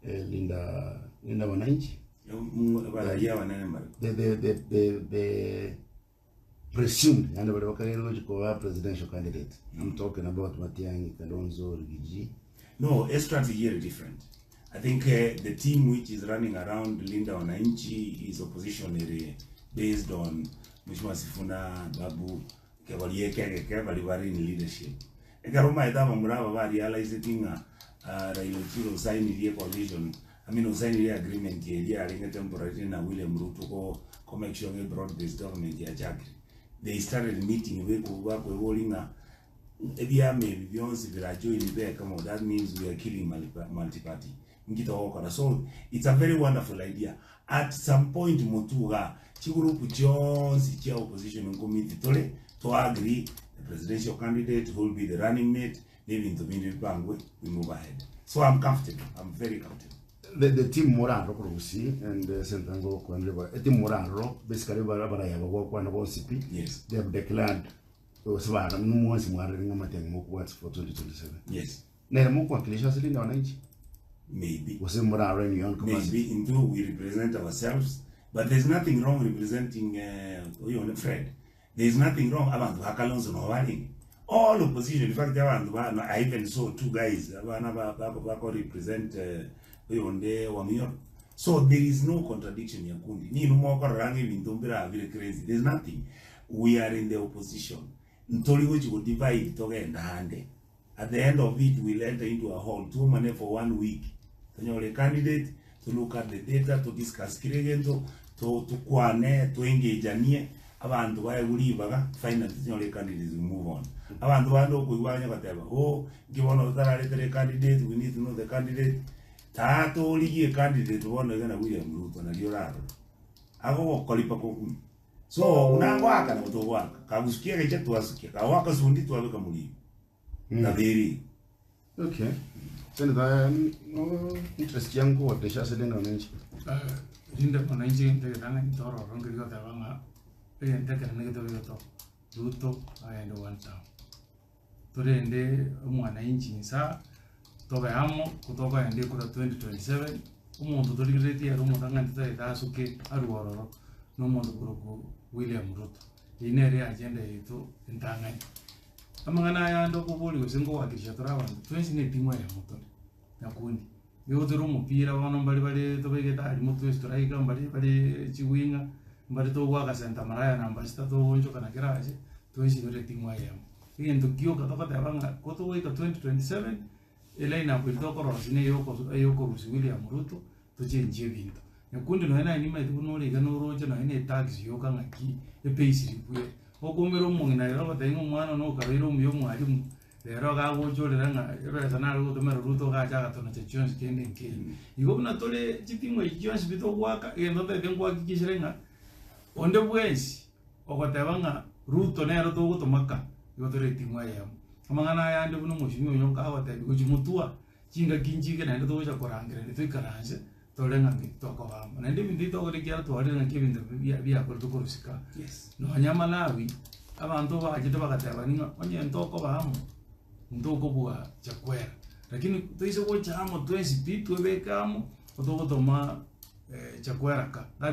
Linda Linda Wananchi. Abarai abanene mbare. The presumed, yaani baria bakageire gochia koba presidential candidate. I'm talking about Matiang'i, Kalonzo, Rigiji. No, a strategy ere different. I think the team which is running around Linda Wananchi is opposition ere based on Mheshimiwa Sifuna, Babu, Kegori eke egeke baria bare in leadership. Ekero omaete abamura aba ba realiseti ng'a Raila Ochire osainirie coalition, I mean osainirie agreement eria yarenge temporary na William Ruto ko ko make sure ng'a broad based government yachakire. They started meeting bakweboria ng'a ebiama ebi bionsi birajoin bekamo that means we are killing multiparty. Inki togokora? So it's a very wonderful idea. At some point motwe igaa, chigroup chionsi chia opposition nkomiti tore, to agree the presidential candidate, who will be the running mate, na ebinto binde bipangwe, we move ahead. So I'm comfortable, I'm very comfortable. The team moraroro korwa Gusii and Senator ngokwanire ba eteam moraroro basically bara abaraya bagwakwana bonsi pi Yes. they have declared gose bara mwensi mwarire ng'a amatiang'i mokobwati for 2027 Yes. Nere mokowakilisha ase Linda Wananchi? Maybe. Gose morarore in your own capacity? Maybe intwe we represent ourselves but there's nothing wrong representing uh, oyo one Fred. There's nothing wrong abantu ba Kalonzo no barenge. All opposition in fact abantu ba no, I even saw two guys abana ba ba ba ko represent uh, oyo onde Wamioro. So there is no contradiction ya kundi. Ni numokorora ng'a ebinto mbira bire crazy. There's nothing. We are in the opposition. Ntori gochi go divide togenda hande. At the end of it we'll enter into a hall twomane for one week tonyore a candidate to look at the data to discuss kera egento to tokwane to engaganie abanto baegwe ribaga finally tonyore a candidate we move on. Abanto bande okoigwa banye goteba oh nki bono totararetera a candidate we need to know the candidate taa torigie a candidate bono iga na William Ruto nario orarore agogokoripa kokumia. So buna ngoaka nabo togoaka, kagusukia egecha twasukia, kagoaka sundi twabeka moribo. Nabo ere igo. Okay. Senator, no interest yangu kuwakilisha ase Linda Wananchi. Linda Mwananchi egento egetang'ani ntororo nkeri goteba ng'a egento ekenene getobegetwe Ruto agende one term. Torende omwananchi insa, tobe amo, ko tokoenda ekura 2027, omonto torigereretie ere omotang'ani totagete asuke arwe ororo, na omonto korokwa William Ruto. Eyio nere agenda yaito entang'ani. Amang'ana aya ande okoboria gose nkowakilisha tore abanto, twensi na etimu eyemo tore, nyakundi. Nigo tore omopira bono mbare bare tobegete aria motwe striker, mbare bare chiwinger, mbare togoaka center maraya namba sita togoonchoka na kera ase, twensi tore etimu eyemo. Egento gioka togoteba ng'a ko togoika 2027, eline up eria tokorosia na eyoko eyokorusia William Ruto, tochenchie ebinto. Nyakundi nonye naye nimaete buna ore iga noroche nonye na etax yoka ng'aki, epayslip ere. Okoumera omong'ina rero ogotebia ng'a omwana one okabeire omuya omwalimu, rero iga agochorera ng'a ebesa nare gotomera Ruto gacha agatonacha chionsi kende nkeiyo. Igo buna tore chitimu echi chionsi pi togoaka, egento ntagete nkohakikishere ng'a onde bwensi ogoteba ng'a Ruto nere togotoma ka, igo tore etimu eyemo. Amang'ana aya ande buna omosimi oyo nkagotebia gochia motwa, chingaki nchike naende togocha korangereria toikaranse tore ng'a nki tokoba amo. Naende ebinto ebi togokora ekiagera twarorire ng'aki ebinto bia biakoretwe korwa isiko aa. Yes. Nonya Malawi, abanto bachete bagatebani ng'a onye ntokoba amo, ntokobua Chakwera. Lakini toise gocha amo twensi pi, twebeke amo, togotoma Chakwera ka. That's.